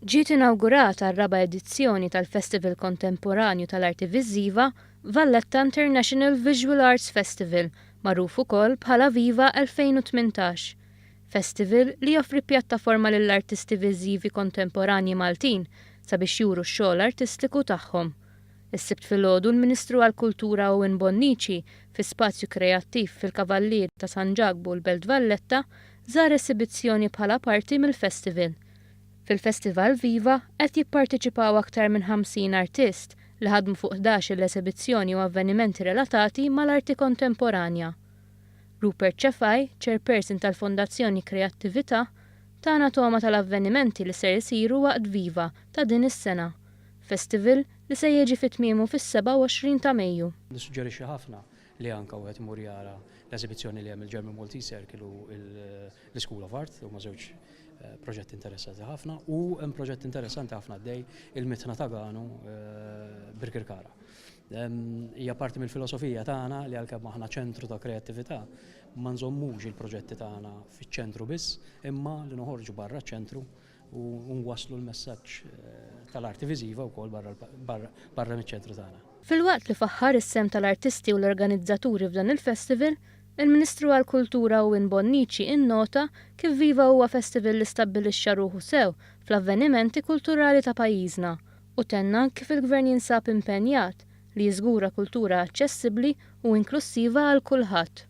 Ġiet inawgurata r-raba' edizzjoni tal-Festival Kontemporanju tal-Arti Viżiva, Valletta International Visual Arts Festival, magħruf ukoll bħala Viva 2018. Festival li joffri pjattaforma lill-artisti viżivi kontemporanji Maltin sabiex juru x-xogħol artistiku tagħhom. Is-Sibt filgħodu l-Ministru għall-Kultura Owen Bonnici fi spazju kreattiv fil-Kavallieri ta' San Ġakbu l-Belt Valletta żar esibizzjoni bħala parti mill-festival. Fil-Festival Viva qed jipparteċipaw aktar minn 50 artist li ħadmu fuq 11-il esebizzjoni u avvenimenti relatati mal-arti kontemporanja. Rupert Cefai, Chairperson tal-Fondazzjoni Kreattività, tana togħma tal-avvenimenti li ser isiru waqt Viva ta' din is-sena. Festival li se jiġi fi tmiemu fis-27 ta' Mejju. Nissuġġerixxi ħafna li anke wieħed imur jara l-eżibizzjoni li hemm il-German Maltese Circle u l-School of Art, huma żewġ proġetti interessanti ħafna u hemm proġett interessanti ħafna għaddej il-Mitħna ta' Ganu Birkirkara. Hija parti mill-filosofija tagħna li għalkemm aħna ċentru ta' kreattività ma nżommux il-proġetti tagħna fiċ-ċentru biss, imma li noħorġu barra ċ-ċentru u nwasslu l-messaġġ tal-arti viżiva wkoll barra miċ-ċentru tagħna. Filwaqt li faħħar is-sehem tal-artisti u l-organizzaturi f'dan il-festival, il-Ministru għall-Kultura Owen Bonnici innota kif Viva huwa festival li stabbilixxa ruħu sew fl-avvenimenti kulturali ta' pajjiżna u tenna kif il-Gvern jinsab impenjat li jiżgura kultura aċċessibbli u inklussiva għal kulħadd.